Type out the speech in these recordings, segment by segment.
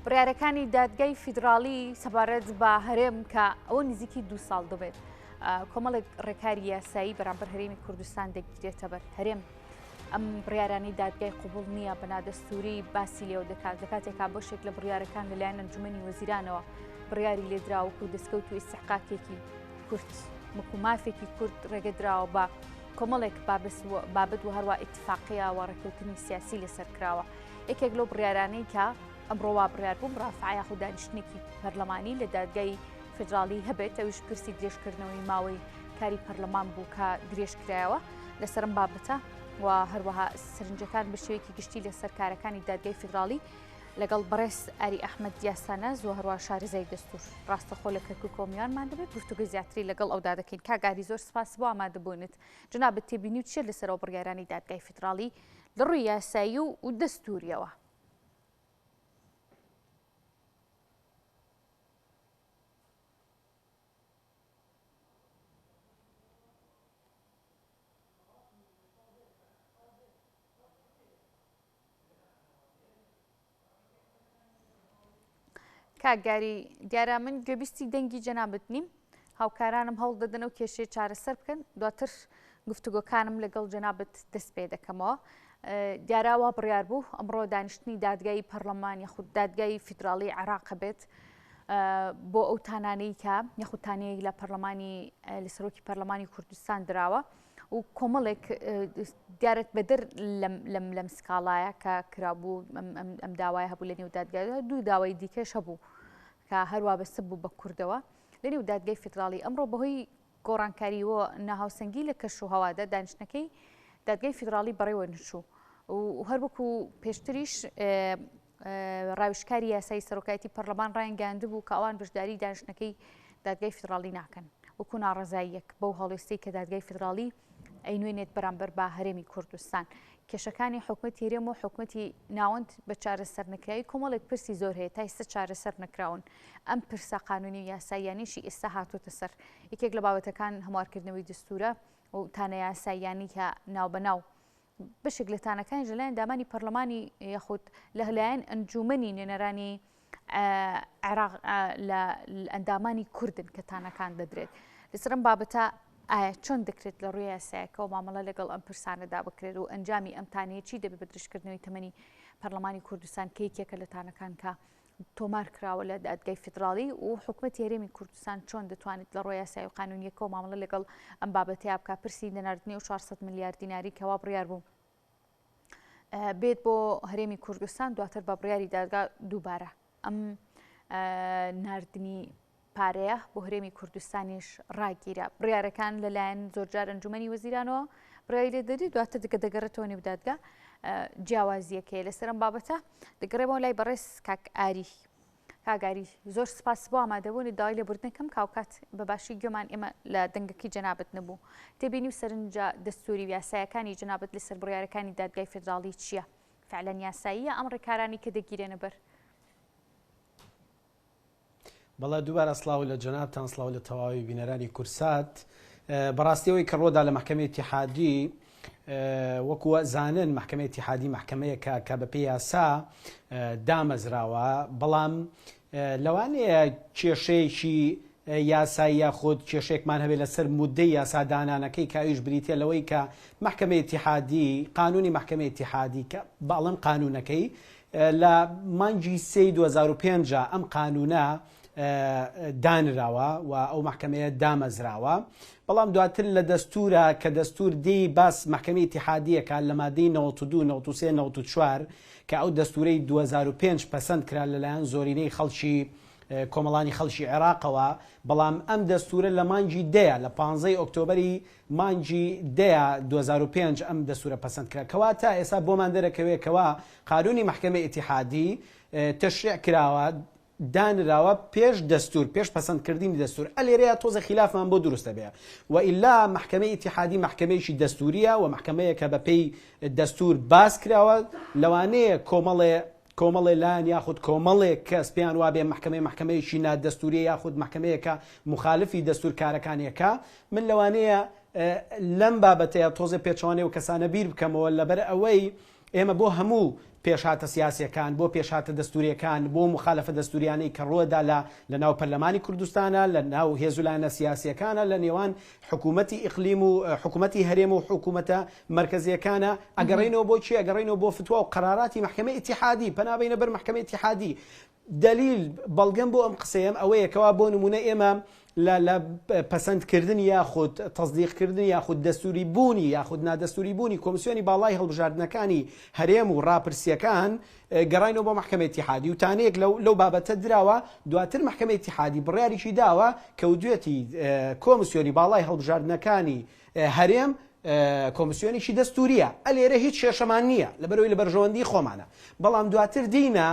بڕیارەکانی دادگای فیدراڵی سەبارەت بە هەرێم کە ئەوە نزیکی دو ساڵ دەبێت کۆمەڵێک ڕێکاری یاسایی بەرامبەر هەرێمی کوردستان دەگیرێتە بەر هەرێم ئەم بڕیارانەی دادگای قوبڵ نییە بە نادەستوری باسی لێوە دەکات لە کاتێکا بەشێک لە بڕیارەکان لەلایەن ئەنجومەنی وەزیرانەوە بڕیاری لێدراوە وەکو دەستکەوت و ئیستحقاقێکی کورد وەکو مافێکی کورد ڕێگە دراوە بە کۆمەڵێک بابەت و هەروە ئیتفاقیە و ڕێککەوتنی سیاسی لەسەر کراوە یەکێک لەو بڕیارانەی کە ئەمڕۆ وا بڕیار بوو مڕافعە یاخود دانیشتنێکی پەرلەمانی لە دادگای فیدراڵی هەبێت ئەویش پرسی درێژکردنەوەی ماوەی کاری پەرلەمان بوو کە درێژکرایەوە لەسەر ئەم بابەتە و هەروەها سەرنجەکان بە شێوەیەکی گشتی لەسەر کارەکانی دادگای فیدراڵی لەگەڵ بەڕێز ئاری ئەحمەد یاساناز و هەروە شارەزای دەستور ڕاستەخۆ لە کەرکوک میوانمان دەبێت گفتوگۆی زیاتری لەگەڵ ئەودا دەکەین کاک ئاری زۆر سپاس بۆ ئامادەبوونت جەنابت تێبینی و چیە لەسەر ئەو بڕیارانەی دادگای فیدراڵی لە ڕووی یاسایی و دەستوریەوە؟ کاک گاری دیارە من گوێبیستی دەنگی جەنابت نیم هاوکارانم هەوڵ دەدەن و کێشەی چارەسەر بکەن دواتر گفتوگۆکانم لەگەڵ جەنابت دەست پێ دەکەمەوە دیارە وا بڕیار بوو ئەمڕۆ دانیشتنی دادگای پەرلەمان یاخود دادگای فیدراڵی عێراق بێت بۆ ئەو تانانەی کە یاخود تانەیەک لە پەرلەمانی لە سەرۆکی پەرلەمانی کوردستان دراوە و کۆمەڵێک دیارەت بەدەر لەم لەم سکاڵایە کە کرابوو ئەم داوای هەبوو لە نێو دادگای دوو داوای دیکەش هەبوو کە هەروە بەسە بوو بە کوردەوە لە نێو دادگای فیدراڵی ئەمڕۆ بەهۆی گۆڕانکاری و ناهاوسەنگی لە کەش و هەوادا دانیشتنەکەی دادگای فیدراڵی بەڕێوە نچوو و هەروەکو پێشتریش ڕاویشکاری یاسایی سەرۆکایەتی پەرلەمان ڕایانگەیاندبوو کە ئەوان بەشداری دانیشتنەکەی دادگای فیدراڵی ناکەن وەکو ناڕەزاییەک بەو هەڵوێستەی کە دادگای فیدراڵی ئەینوێنێت بەرامبەر بە هەرێمی کوردستان. کێشەکانی حکومەتی هەرێم و حکومەتی ناوەند بە چارەسەرنەکراوی کۆمەڵێک پرسی زۆر هەیە تا ئێستا چارەسەر نەکراون. ئەم پرسە قانونی و یاساییانەیشی ئێستا هاتۆتە سەر. یەکێک لە بابەتەکان هەموارکردنەوەی دەستوورە و تانە یاساییانەی کە ناوبەناو بەشێک لە تانەکانیش لەلایەن ئەندامانی پەرلەمانی یاخود لەلایەن ئەنجومەنی نوێنەرانی عێراق لە ئەندامانی کوردن کە تانەکان دەدرێت لەسەر ئەم بابەتە ئایا چۆن دەکرێت لە ڕووی یاسایەکەوە مامەڵە لەگەڵ ئەم پرسانەدا بکرێت و ئەنجامی ئەم تانەیە چی دەبێت بە درێژکردنەوەی تەمەنی پەرلەمانی کوردستان کە یەکێکە لە تانەکان کە تۆمار کراوە لە دادگای فیدراڵی و حکومەتی هەرێمی کوردستان چۆن دەتوانێت لە ڕووی یاسایی و قانونیەکەوە مامەڵە لەگەڵ ئەم بابەتەیا بکات پرسی نەناردنی ئەو 400 ملیار دیناری کەوا بڕیار بوو بێت بۆ هەرێمی کوردستان دواتر بە بڕیاری دادگا دووبارە ئەم ناردنی پارەیە بۆ هەرێمی کوردستانیش ڕاگیرا بڕیارەکان لەلایەن زۆرجار ئەنجومەنی وەزیرانەوە بڕیاری لێ دەدرێت دواتر دەگە دەگەڕێتەوە نێو دادگا جیاوازیەکەی لەسەر ئەم بابەتە دەگەڕێمەوە لای بەڕێز کاک ئاری کاک ئاری زۆر سپاس بۆ ئامادەبوونی داوای لێبوردنەکەم کاوکات بە باشی گوێمان ئێمە لە دەنگەکەی جەنابت نەبوو تێبینی و سەرنجە دەستوری و یاسایەکانی جەنابت لەسەر بڕیارەکانی دادگای فیدراڵی چییە فعلەن یاساییە ئەم ڕێکارانی کە دەگیرێنە بەر؟ بەڵێ دووبارە سڵاو لە جەنابتان سڵاو لە تەواوی بینەرانی کورسات بەڕاستی ئەوەی کە ڕۆدا لە مەحکەمەی ئیتیحادی وەکو زانن مەحکەمەی ئیتیحادی مەحکەمەیەکە کە بە پێی یاسا دامەزراوە بەڵام لەوانەیە کێشەیەکی یاسایی یاخود کێشەیەکمان هەبێت لەسەر مودەی یاسادانانەکەی کە ئەویش بریتیە لەوەی کە مەحکەمەی ئیتیحادی قانونی مەحکەمەی ئیتیحادی کە بەڵم قانونەکەی لە مانگی سێی 2005 ئەم قانونە دانراوە و ئەو مەحکەمەیە دامەزراوە بەڵام دواتر لە دەستورە کە دەستور دێی باس مەحکەمەی ئیتیحادیەکە لە مادەی 92 93 94 کە ئەو دەستورەی 2005 پەسەند کرا لەلایەن زۆرینەی خەڵکی کۆمەڵانی خەڵکی عێراقەوە، بەڵام ئەم دەستوورە لە مانگی دەیە، لە پانزەی ئۆکتۆبەری مانگی دەیە 2005 ئەم دەستوورە پەسەند کرا. کەواتە ئێستا بۆمان دەرەکەوێ کەوا قانوونی مەحکەمەی ئیتیحادی تەشریع کراوە، دانراوە پێش دەستوور، پێش پەسەند کردنی دەستوور. ئە لێرەیا تۆزێ خیلافمان بۆ دروست دەبێ. وئیلا مەحکەمەی ئیتیحادی مەحکەمەیەکی دەستوورییە و مەحکەمەیەکە بە پێی دەستوور باس کراوە، لەوانەیە کۆمەڵێ کۆمەڵێ لایەن یاخود کۆمەڵێک کەس پێیان وابێ مەحکەمەی مەحکەمەیەکی نادەستوریە یاخود مەحکەمەیەکە موخالفی دەستور کارەکانیەکە من لەوانەیە لەم بابەتەیە تۆزێ پێچەوانەی و کەسانە بیر بکەمەوە لەبەر ئەوەی ئێمە بۆ هەموو. پێشهاتە سیاسیەکان، بۆ پێشهاتە دەستوریەکان، بۆ موخالەفە دەستوریانەی کە ڕوەدا لە لە ناو پەرلەمانی کوردستانە، لە ناو هێز و لایەنە سیاسیەکانە، لە نێوان حکوومەتی ئیقلیم و حکوومەتی هەرێم و حکوومەتە مەرکەزیەکانە، ئەگەڕێینەوە بۆ کێ؟ ئەگەڕێینەوە بۆ فتوا و قەراراتی مەحکەمەی ئیتیحادی، پەنا بەینە بەر مەحکەمەی ئیتیحادی. دەلیل، بەڵگەم بۆ ئەم قسەیەم ئەوەیە کەوا بۆ نموونە ئێمە لە لە پەسەند کردنی یاخود تەسدیق کردنی یاخود دەستووری بوونی یاخود نادەستووری بوونی کۆمسیۆنی باڵای هەڵبژاردنەکانی هەرێم و ڕاپرسییەکان گەڕاینەوە بۆ مەحکەمەی ئیتیحادی و تانەیەک لەو لەو بابەتە دراوە دواتر مەحکەمەی ئیتیحادی بڕیاریکی داوە کە وتوێتی کۆمسیۆنی باڵای هەڵبژاردنەکانی هەرێم کۆمسیۆنێکی دەستوریە ئەلێرە هیچ کێشەمان نییە لەبەرەوەی لە بەرژەوەندی خۆمانە بەڵام دواتر دینە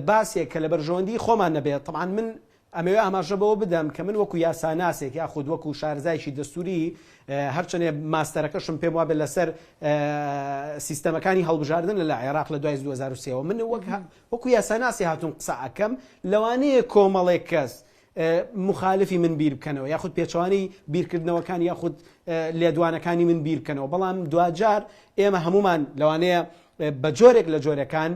باسێک کە لە بەرژەوەندی خۆمان نەبێت طبعا من ئەمەوێ ئاماژە بەوە بدەم کە من وەکو یاساناسێک یاخود وەکو شارزایکی دەستوری هەرچەنێ ماستەرەکەشم پێم وابێت لەسەر سیستەمەکانی هەڵبژاردن لە عێراق لە دوای 2023ەوە من وەک وەکو یاساناسی هاتوون قسە ئەکەم لەوانەیە کۆمەڵێک کەس موخالفی من بیر بکەنەوە یاخود پێچەوانەی بیرکردنەوەکان یاخود لێدوانەکانی من بیر بکەنەوە بەڵام دواجار ئێمە هەمومان لەوانەیە بە جۆرێک لە جۆرەکان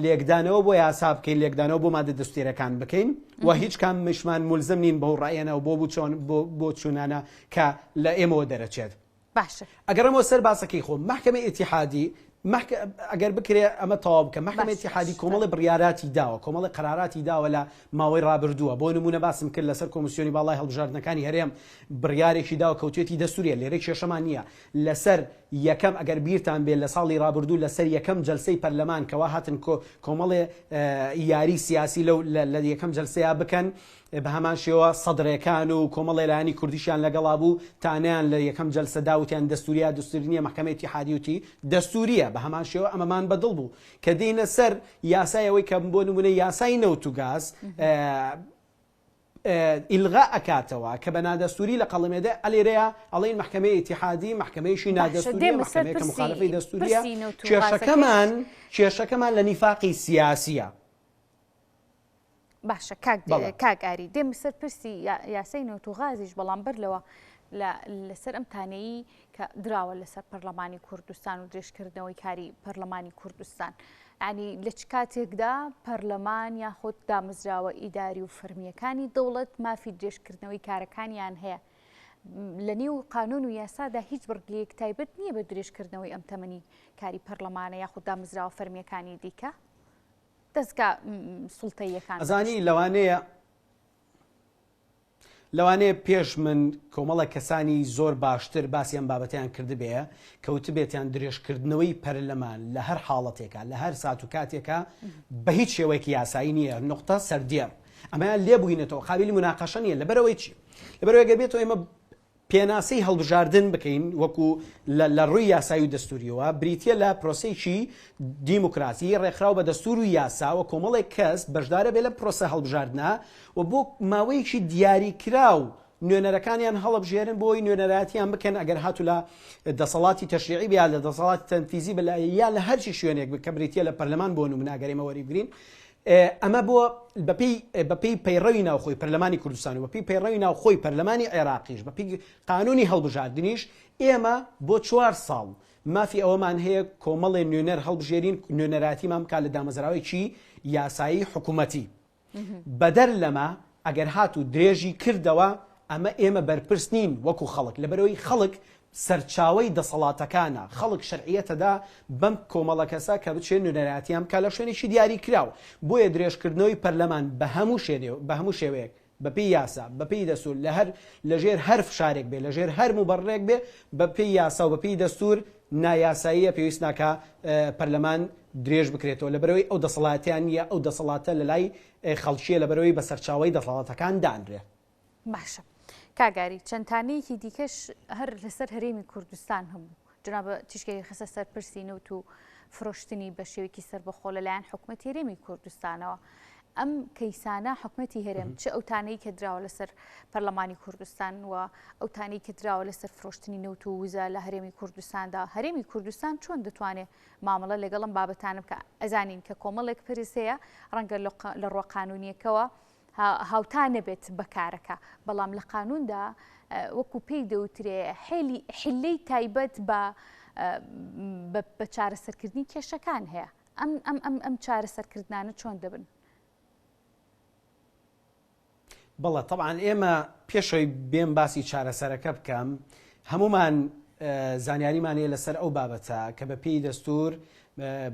لێکدانەوە بۆ یاسا بکەین لێکدانەوە بۆ مادە دەستێرەکان بکەین و هیچ کام مشمان ملزم نین بەو ڕایەنەوە بۆ بچۆن بۆ چوونانە کە لە ئێمەوە دەرەچێت باشە. ئەگەڕێمەوە سەر باسەکەی خۆم، مەحکەمەی ئیتیحادی، مەحکە، ئەگەر بکرێ ئەمە تەواو بکەم، مەحکەمەی باشە ئیتیحادی باشە کۆمەڵێ بڕیاراتی داوە، کۆمەڵێ قەراراتی داوە لە ماوەی ڕابردووە، بۆ نموونە باسم کرد لەسەر کۆمیسیۆنی باڵای هەڵبژاردنەکانی هەرێم بڕیارێکی داوە کەوتوێتی دەستووریە، لێرە کێشەمان نییە. لەسەر یەکەم ئەگەر بیرتان بێ لە ساڵی ڕابردوو لەسەر یەکەم جەلسەی پەرلەمان کەوا هاتن کۆ کۆمەڵێ یاری سیاسی لەو لە لە یەکەم جەلسەیا بکەن، بە هەمان شێوە سەدرێکان و کۆمەڵێ لایەنی کوردیشیان لەگەڵا بوو، تانەیان لە یەکەم جەلسە دا وتیان دەستووریە یا دەستووری نییە، مەحکەمەی ئیتیحادی وتی دەستووریە، بە هەمان شێوە ئەمەمان بە دڵ بوو. کە دێینە سەر یاسای ئەوەی کە بۆ نموونە یاسای نەوت و گاز ئیلغا ئەکاتەوە کە بە نادەستووری لە قەڵەمێ دێ، ئەلێرەیا ئەڵێین مەحکەمەی ئیتیحادی مەحکەمەیەکی باشە نادەستووریە، دێمە سەر مەحکەمەیەکە پرسی موخالفەی دەستووریە، پرسی نەوت و غازەکەش. کێشەکەمان کێشەکەمان لە نیفاقی سیاسیە. باشە کاک بەڵێ. کاک ئاری دێمە سەر پرسی یاسای نەوت و غازیش بەڵام بەر لەوە لەسەر ئەم تانەیی کە دراوە لەسەر پەرلەمانی کوردستان و درێژکردنەوەی کاری پەرلەمانی کوردستان ینی لە چ کاتێکدا پەرلەمان یاخود دامەزراوە ئیداری و فەرمیەکانی دەوڵەت مافی درێژکردنەوەی کارەکانیان هەیە لە نێو قانون و یاسادا هیچ بڕگەیەک تایبەت نییە بە درێژکردنەوەی ئەم تەمەنی کاری پەرلەمانە یاخود دامەزراوە فەرمیەکانی دیکە دەزگا سوڵتەییەکان ئەزانی لەوانەیە لەوانەیە پێش من کۆمەڵە کەسانی زۆر باشتر باسی ئەم بابەتەیان کردبێ کە وتبێتیان درێژکردنەوەی پەرلەمان لە هەر حاڵەتێکا لە هەر سات و کاتێکا بە هیچ شێوەیەکی یاسایی نییە نقطە سەردێڕ ئەمەیان لێ بووینەتەوە قابلی مناقەشە نییە لەبەرەوەی چی لەبەرەوەی گەر بێتەوە ئێمە پێناسەی هەڵبژاردن بکەین وەکو لە ڕووی یاسایی و دەستووریەوە بریتیە لە پرۆسەیەکی دیموکراسی ڕێکخراو بە دەستوور و یاسا و کۆمەڵێک کەس بەشدارە بێ لەم پرۆسە هەڵبژاردنە و بۆ ماوەیەکی دیاریکراو نوێنەرەکانیان هەڵبژێرن بۆی نوێنەرایەتیان بکەن ئەگەر هاتوو لە دەسەڵاتی تەشریعی بێ یا لە دەسەڵاتی تەنفیزی بێ یا لە هەرچی شوێنێک بێ کە بریتیە لە پەرلەمان بۆ نمونە ئەگەر ئێمە وەریبگرین ئەمە بۆ بەپێی بەپێی پەیڕەوی ناوخۆی پەرلەمانی کوردستان و بەپێی پەیڕەوی ناوخۆی پەرلەمانی عێراقیش بەپێی قانونی هەڵبژاردنیش ئێمە بۆ چوار ساڵ مافی ئەوەمان هەیە کۆمەڵێ نوێنەر هەڵبژێرین نوێنەرایەتیمان بکات لە دامەزراوەیەکی یاسایی حکوومەتی بەدەر لەمە ئەگەر هاتوو درێژی کردەوە ئەمە ئێمە بەرپرس نین وەکو خەڵک، لەبەرئەوەی خەڵک سەرچاوەی دەسەڵاتەکانە، خەڵک شەرعیەتەدا بەم کۆمەڵە کەسە کە بچێ نوێنەرایەتیان بکا لە شوێنێکی دیاریکراو، بۆیە درێژکردنەوەی پەرلەمان بە هەموو بە هەموو شێوەیەک بەپێی یاسا، بەپێی دەستور، لە هەر لەژێر هەر فشارێک بێ، لەژێر هەر موبەڕرێک بێ، بەپێی یاسا و بەپێی دەستور نایاساییە، پێویست ناکا پەرلەمان درێژ بکرێتەوە، لەبەرئەوەی ئەو دەسەڵاتەیان نییە، ئەو دەسەڵاتە لەلای خەڵکییە لەبەرئەوەی بە سەرچاوەی دەسەڵاتەکان دانرێ. باشە کاک ئاری چەند تانەیەکی دیکەش هەر لەسەر هەرێمی کوردستان هەبوو جنابە تیشکێکی خستە سەر پرسی نەوت و فرۆشتنی بە شێوەیەکی سەربەخۆ لەلایەن حکوومەتی هەرێمی کوردستانەوە ئەم کەیسانە حکوومەتی هەرێم چ ئەو تانەی کە دراوە لەسەر پەرلەمانی کوردستان و ئەو تانەی کە دراوە لەسەر فرۆشتنی نەوت و وزە لە هەرێمی کوردستاندا هەرێمی کوردستان چۆن دەتوانێت مامەڵە لەگەڵم بابەتانە بکە ئەزانین کە کۆمەڵێک پرس هەیە ڕەنگە لە ڕووە قانونیەکەوە هاوتا نەبێت بە کارەکە، بەڵام لە قانوندا وەکو پێی دەوترێ حیلەی تایبەت بە بە چارەسەرکردنی کێشەکان هەیە. ئەم ئەم ئەم ئەم چارەسەرکردنانە چۆن دەبن؟ بەڵێ تەبعەن ئێمە پێشەوەی بێم باسی چارەسەرەکە بکەم هەمومان زانیاریمان هەیە لەسەر ئەو بابەتە کە بە پێی دەستور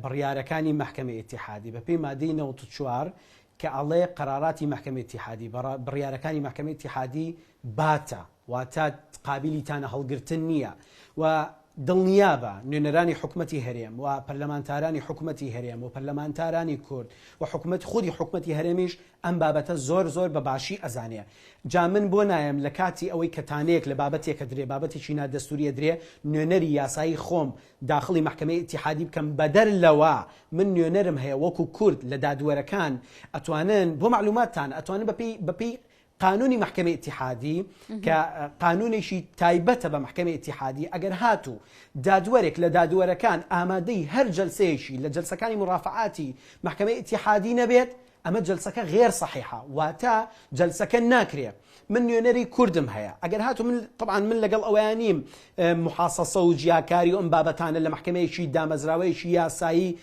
بڕیارەکانی مەحکەمە ئیتیحادی بە پێی مادەی 94 کە ئەڵێ قەراراتی مەحکەمە ئیتیحادی بڕیارەکانی مەحکەمە ئیتیحادی باتە واتە قابیلی تانە هەڵگرتن نییە و دڵنیابە نوێنەرانی حکومەتی هەرێم و پەرلەمانتارانی حکومەتی هەرێم و پەرلەمانتارانی کورد و حکومەت خودی حکومەتی هەرێمیش ئەم بابەتە زۆر زۆر بە باشی ئەزانێ. جا من بۆ نایەم لە کاتی ئەوەی کە تانەیەک لە بابەتێک ئەدرێ، بابەتێکی نادەستووری ئەدرێ، نوێنەری یاسایی خۆم داخڵی مەحکەمەی ئیتیحادی بکەم، بەدەر لەوە من نوێنەرم هەیە وەکوو کورد لە دادوەرەکان ئەتوانن، بۆ مەعلووماتتان ئەتوانن بە پێی بە پێی قانوونی مەحکەمەی ئیتیحادی کە قانوونێکی تایبەتە بە مەحکەمەی ئیتیحادی ئەگەر هاتوو دادوەرێک لە دادوەرەکان ئامادەی هەر جەلسەیەکی لە جەلسەکانی مورافەعاتی مەحکەمەی ئیتیحادی نەبێت ئەمە جەلسەکە غێر سەحیحە واتە جەلسەکە ناکرێ من نوێنەری کوردم هەیە ئەگەر هاتوو من طبعا من لەگەڵ ئەوەیان نیم محاسەسە و جیاکاری و ئەم بابەتانە لە مەحکەمەیەکی دامەزراوەیەکی یاسایی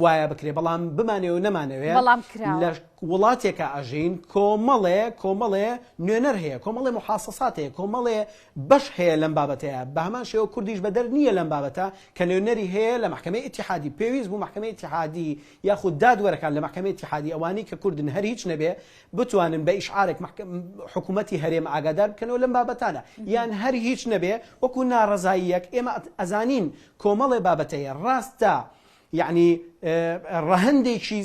وایە بکرێ بەڵام بمانەوێ و نەمانەوێ بەڵام کراوە. لە وڵاتێکا ئەژین کۆمەڵێ کۆمەڵێ نوێنەر هەیە کۆمەڵێ محاسەسات هەیە کۆمەڵێ بەش هەیە لەم بابەتەیە بە هەمان شێوە کوردیش بەدەر نییە لەم بابەتە کە نوێنەری هەیە لە مەحکەمەی ئیتیحادی پێویست بوو مەحکەمەی ئیتیحادی یاخود دادوەرەکان لە مەحکەمەی ئیتیحادی ئەوانەی کە کوردن هەر هیچ نەبێ بتوانن بە ئیشعارێک حکوومەتی هەرێم ئاگادار بکەنەوە لەم بابەتانە یان هەر هیچ نەبێ وەکو ناڕەزاییەک ئێمە ئەزانین کۆمەڵێ بابەت هەیە ڕاستە یەعنی ڕەهەندێکی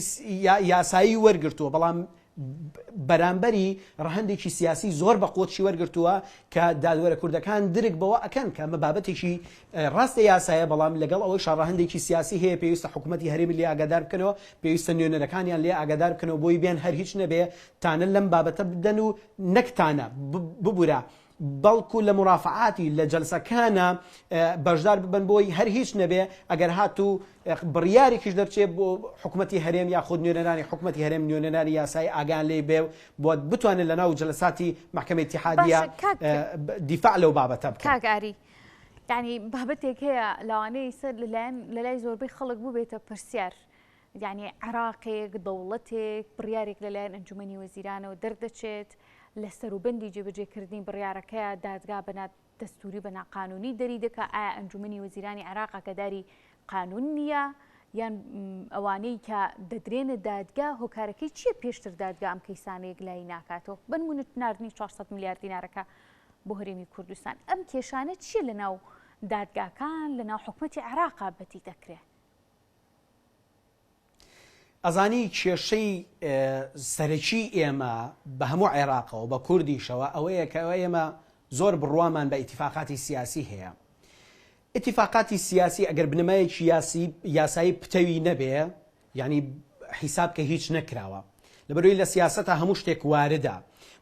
یاسایی وەرگرتووە بەڵام بەرامبەری ڕەهەندێکی سیاسی زۆر بە قوتشی وەرگرتووە کە دادوەرە کوردەکان درک بەوە ئەکەن کە ئەمە بابەتێکی ڕاستە یاسایە بەڵام لەگەڵ ئەوەیشا ڕەهەندێکی سیاسی هەیە پێویستە حکوومەتی هەرێمی لێ ئاگادار بکەنەوە پێویستە نوێنەرەکانیان لێ ئاگادار بکەنەوە بۆی بێن هەر هیچ نەبێ تانە لەم بابەتە بدەن و نەک تانە ببورە بەڵکو لە مورافەعاتی لە جەلسەکانا بەشدار ببن بۆی هەر هیچ نەبێ ئەگەر هاتوو بڕیارێکیش دەرچێ بۆ حکومەتی هەرێم یاخود نوێنەرانی حکومەتی هەرێم نوێنەرانی یاسایی ئاگایان لێی بێ بۆ بتوانن لە ناو جەلساتی مەحکەمەی ئیتیحادیە باشە کاک دیفاع لەو بابەتە بکەن. کاک ئاری یانی بابەتێک هەیە لەوانەیە سەر لەلایەن لەلای زۆربەی خەڵک بووبێتە پرسیار یانی عێراقێک دەوڵەتێک بڕیارێک لەلایەن ئەنجومەنی وەزیرانەوە دەردەچێت لە سەروبەندی جێبەجێکردنی بڕیارەکەیا دادگا بە نادەستووری و بە ناقانوونی دەری دەکا، ئایا ئەنجوومەنی وەزیرانی عێراق ئاگاداری قانوون نییە؟ یان ئەوانەی کە دەدرێنە دادگا هۆکارەکەی چییە پێشتر دادگا ئەم کەیسانە یەکلایی ناکاتەوە؟ بەنموونە ناردنی 400 ملیار دینارەکە بۆ هەرێمی کوردستان ئەم کێشانە چییە لەناو دادگاکان لەناو حکومەتی عێراقا بەدی دەکرێ؟ ئەزانی کێشەی سەرەکی ئێمە بە هەموو عێراقەوە بە کوردیشەوە ئەوەیە کە ئێمە زۆر بڕوامان بە ئیتیفاقاتی سیاسی هەیە. ئیتیفاقاتی سیاسی ئەگەر بنەمایەکی یاسایی پتەوی نەبێ یانی حیساب کە هیچ نەکراوە. لەبەرئەوەی لە سیاسەتا هەموو شتێک واردە.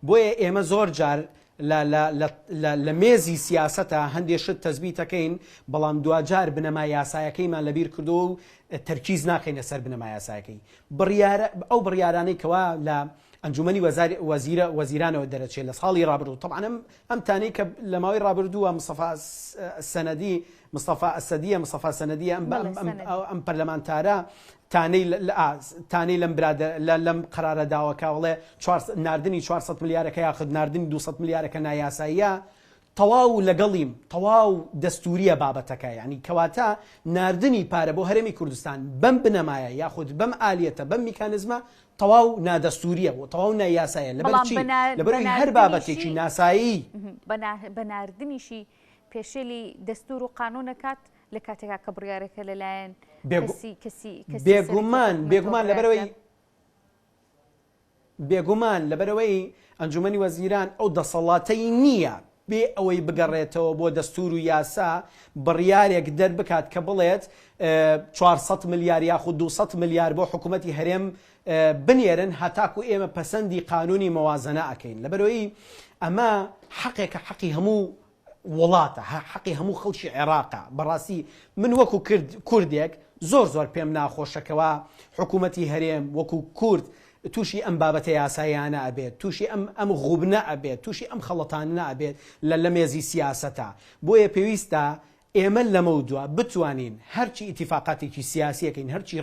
بۆیە ئێمە زۆر جار لە لە لە لە لە مێزی سیاسەتا هەندێ شت تەسبیت ئەکەین بەڵام دواجار بنەما یاسایەکەیمان لەبیر کردووە و تەرکیز ناخەینە سەر بنەما یاسایەکەی. بڕیارە ئەو بڕیارانەی کەوا لە ئەنجومەنی وەزار وەزیرە وەزیرانەوە دەرەچێ لە ساڵی ڕابردوو تەبعەن ئەم ئەم تانەی کە لە ماوەی ڕابردووە مستەفا سەنەدی مستەفا ئەسەدیە مستەفا سەنەدیە ئەم بەڵێ سەنەدی. ئەم پەرلەمانتارە تانەی تانەی لەم برادە لەم قەرارە داوە کە ئەڵێ ناردنی 400 ملیارەکە یاخود ناردنی 200 ملیارەکە نایاساییە تەواو لەگەڵیم تەواو دەستوریە بابەتەکە یعنی کەواتە ناردنی پارە بۆ هەرێمی کوردستان بەم بنەمایە یاخود بەم ئالیەتە بەم میکانزمە تەواو نادەستوریە و تەواو نایاسایە لەبەر بەڵام چی بە نا- لەبەر بە ئەوەی هەر بابەتێکی ناردنیشی ناسایی بە ناردنیشی پێشێلی دەستور و قانون ئەکات لە کاتێکا کە بڕیارەکە لەلایەن کەسی کەسی کەسی سەرەکی بێگومان حکومەتەوە بێگومان بڕیار لەبەرئەوەی درا. بێگومان لەبەرئەوەی ئەنجومەنی وەزیران ئەو دەسەڵاتەی نییە بێ ئەوەی بگەڕێتەوە بۆ دەستور و یاسا بڕیارێک دەربکات کە بڵێت 400 ملیار یاخود 200 ملیار بۆ حکوومەتی هەرێم بنێرن هەتاکو ئێمە پەسەندی قانونی مەوازەنە ئەکەین لەبەرئەوەی ئەمە حەقێکە حەقی هەموو وڵاتە حەقی هەموو خەڵکی عێراقە بەڕاستی من وەکو کرد کوردێک زۆر زۆر پێم ناخۆشە کەوا حکوومەتی هەرێم وەکو کورد تووشی ئەم بابەتە یاساییانە ئەبێت تووشی ئەم ئەم غوبنە ئەبێت تووشی ئەم خەڵەتاننە ئەبێت لە لە مێزی سیاسەتە بۆیە پێویستە. ئێمە لەمەودوا بتوانین هەرچی ئیتیفاقاتێکی سیاسی ئەکەین، هەرچی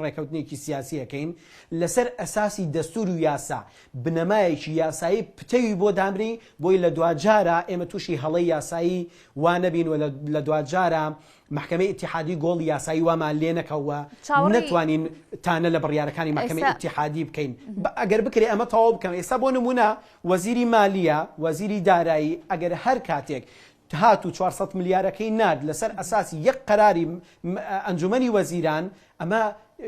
ڕێکەوتنێکی سیاسی ئەکەین لەسەر ئەساسی دەستور و یاسا، بنەمایەکی یاسایی پتەوی بۆ دابنێی بۆی لە دواجارا ئێمە توشی هەڵەی یاسایی وا نەبین و لە دواجارا مەحکەمەی ئیتیحادی گۆڵی یاسایی وامان لێ نەکا و نەتوانین تانە لە بڕیارەکانی مەحکەمەی ئیتیحادی بکەین. ئەگەر بکرێ ئەمە تەواو بکەم ئێستا بۆ نمونە وەزیری مالیە، وەزیری دارایی ئەگەر هەر کاتێک هات و 400 ملیارەکەی نارد لەسەر ئەساسی یەک قەراری ئەنجومەنی وەزیران، ئەمە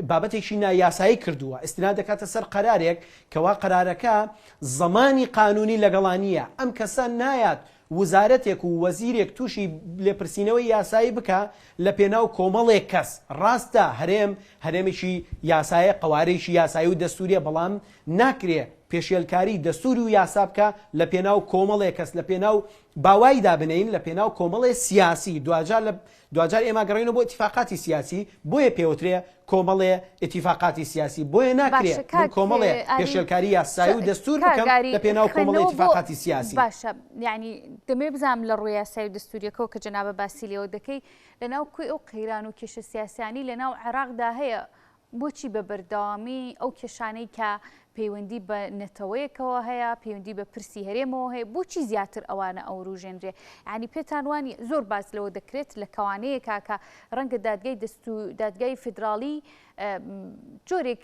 بابەتێکی نایاسایی کردووە، ئیستناد دەکاتە سەر قەرارێک کەوا قەرارەکە زەمانی قانونی لەگەڵا نییە، ئەم کەسە نایات وزارەتێک و وەزیرێک تووشی لێپرسینەوەی یاسایی بکا لە پێناو کۆمەڵێک کەس، ڕاستە هەرێم هەرێمێکی یاسایە قەوارەیەکی یاسایی و دەستوریە بەڵام ناکرێ پێشێلکاری دەستور و یاسا بکا لە پێناو کۆمەڵێک کەس لە پێناو با وای دابنێین لە پێناو کۆمەڵێ سیاسی دواجار لە دواجار ئێمە گەڕێینەوە بۆ ئیتیفاقاتی سیاسی بۆیە پێوترێ کۆمەڵێ ئیتیفاقاتی سیاسی بۆیە ناکرێ باشە من کاک کۆمەڵێ ئاری پێشێلکاری یاسایی و دەستور کاک بکەم ئاری لە پێناو کۆمەڵێ خوێندنەوە بۆ ئیتیفاقاتی سیاسی. باشە یانی دەمەوێ بزانم لە ڕووی یاسایی و دەستوریەکەوە کە جەنابت باسی لێوە دەکەی لەناو کۆی ئەو قەیران و کێشە سیاسیانەی لەناو عێراقدا هەیە بۆچی بە بەردەوامی ئەو کێشانەی کە پەیوەندی بە نەتەوەیەکەوە هەیە، پەیوەندی بە پرسی هەرێمەوە هەیە، بۆچی زیاتر ئەوانە ئەوروژێنرێ؟ یانی پێتان وانی زۆر باس لەوە دەکرێت لە کەوانەیەکا کە ڕەنگە دادگای دەستو دادگای فیدراڵی جۆرێک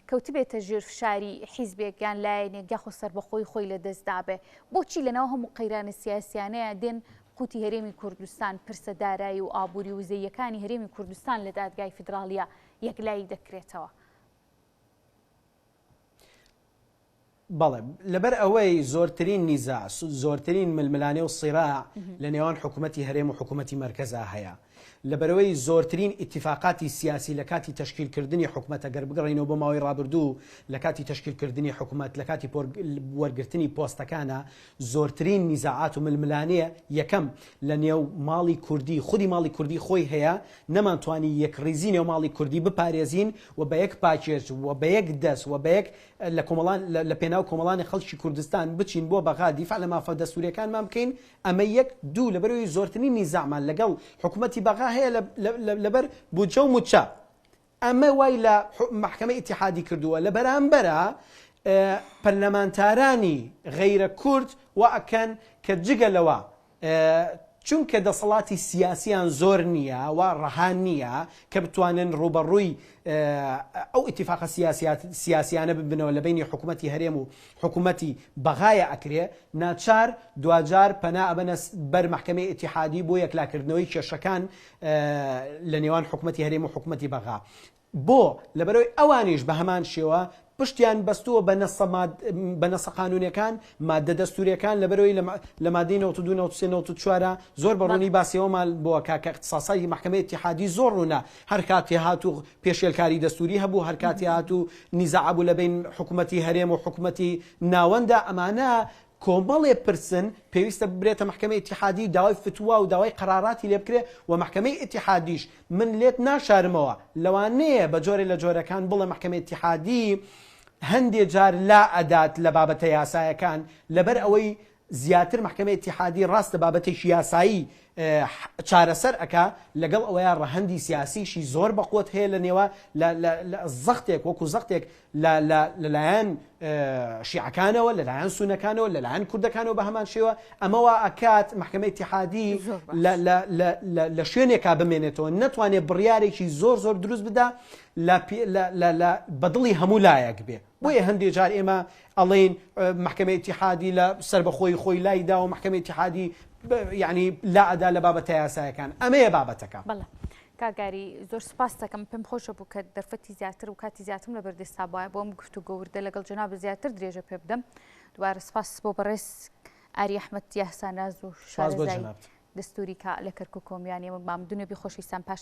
کەوتبێتە ژێر فشاری حیزبێک یان لایەنێک یاخۆ سەربەخۆی خۆی لە دەست دابێ. بۆچی لەناو هەموو قەیرانە سیاسیانەیە دێن قوتی هەرێمی کوردستان، پرسە دارایی و ئابووری و وزەییەکانی هەرێمی کوردستان لە دادگای فیدراڵییە یەکلایی دەکرێتەوە؟ بەڵێ، لەبەر ئەوەی زۆرترین نیزاع، زۆرترین ململانێ و سیراع لە نێوان حکوومەتی هەرێم و حکوومەتی مەرکەزا هەیە. لەبەرئەوەی زۆرترین ئیتیفاقاتی سیاسی لە کاتی تەشکیلکردنی حکومەت ئەگەر بگەڕێینەوە بۆ ماوەی ڕابردوو لە کاتی تەشکیلکردنی حکومەت لە کاتی وەرگرتنی پۆستەکانا زۆرترین نیزاعات و ململانێ یەکەم لە نێو ماڵی کوردی خودی ماڵی کوردی خۆی هەیە نەمانتوانی یەکڕیزی نێو ماڵی کوردی بپارێزین و بە یەک پاکێج و بە یەک دەست و بە یەک لە کۆمەڵان لە پێناو کۆمەڵانی خەڵکی کوردستان بچین بۆ بەغا دیفاع لە مافە دەستوریەکانمان بکەین ئەمە یەک دوو لەبەرئەوەی زۆرترین نیزاعمان لەگەڵ حکومەتی بەغا هەیە لەبەر بودجە و موچە ئەمە وای لە مەحکەمەی ئیتیحادی کردووە لە بەرامبەرا پەرلەمانتارانی غەیرە کورد وا ئەکەن کە جگە لەوە چونکە دەسەڵاتی سیاسیان زۆر نییە و ڕەها نییە کە بتوانن ڕووبەڕووی ئەو ئیتیفاقە سیاسیانە ببنەوە لە بەینی حکوومەتی هەرێم و حکوومەتی بەغایە ئەکرێ ناچار دواجار پەنا ئەبەنە بەر مەحکەمەی ئیتیحادی بۆ یەکلاکردنەوەی کێشەکان لە نێوان حکومەتی هەرێم و حکومەتی بەغا. بۆ؟ لەبەرئەوەی ئەوانیش بە هەمان شێوە پشتیان بەستووە بە نەسە ماد بە نەسە قانوونیەکان، ماددە دەستووریەکان، لەبەرئەوەی لە لە مادەی 92، 93، 94 زۆر بە ڕوونی باسی ئەوەمان بۆ ئەکا کە ئیختساساتی مەحکەمەی ئیتیحادی زۆر ڕوونە، هەر کاتێ هاتوو پێشێلکاری دەستووری هەبوو، هەر کاتێ هاتوو نیزاع هەبوو لە بەین حکومەتی هەرێم و حکومەتی ناوەندا، ئەمانە کۆمەڵێ پرسن پێویستە ببرێتە مەحکەمەی ئیتیحادی و داوای فتوا و داوای قەراراتی لێ بکرێ و مەحکەمەی ئیتیحادیش من لێت ناشارمەوە لەوانەیە بە جۆرێ لە جۆرەکان بڵێ مەحکەمەی ئیتیحادی هەندێ جار لا ئەدات لە بابەتە یاسایەکان لەبەر ئەوەی زیاتر مەحکەمەی ئیتیحادی ڕاستە بابەتێکی یاسایی چارەسەر ئەکا لەگەڵ ئەوەیا ڕەهەندی سیاسیشی زۆر بەقوەت هەیە لە نێوە لە لە لە زەختێک وەکو زەختێک لە لە لەلایەن شیعەکانەوە لەلایەن سونەکانەوە لەلایەن کوردەکانەوە بە هەمان شێوە ئەمە وا ئەکات مەحکەمەی ئیتیحادی زۆر باش. لە لە لە لە لە شوێنێکا بمێنێتەوە نەتوانێ بڕیارێکی زۆر زۆر دروست بدا لە پێ لە لە لە بە دڵی هەموو لایەک بێ بۆیە هەندێ جار ئێمە ئەڵێین مەحکەمەی ئیتیحادی لە سەربەخۆیی خۆی لای داوە مەحکەمەی ئیتیحادی یعنی لا ئەدا لە بابەتە یاسایەکان ئەمەیە بابەتەکە. بەڵێ کاک گاری زۆر سوپاست دەکەم پێم خۆشە بوو کە دەرفەتی زیاتر و کاتی زیاترم لە بەردەستا بوایە بۆ ئەم گفتوگۆ وردە لەگەڵ جەنابت زیاتر درێژە پێ بدەم دووبارە سپاس بۆ بەڕێز ئاری ئەحمەد یاساناز و سپاس بۆ شارەزای جەنابت. دەستوری کە لە کەرکووکەوە میوانی ئێمە بام دونێ بی خۆشەویستان پاش.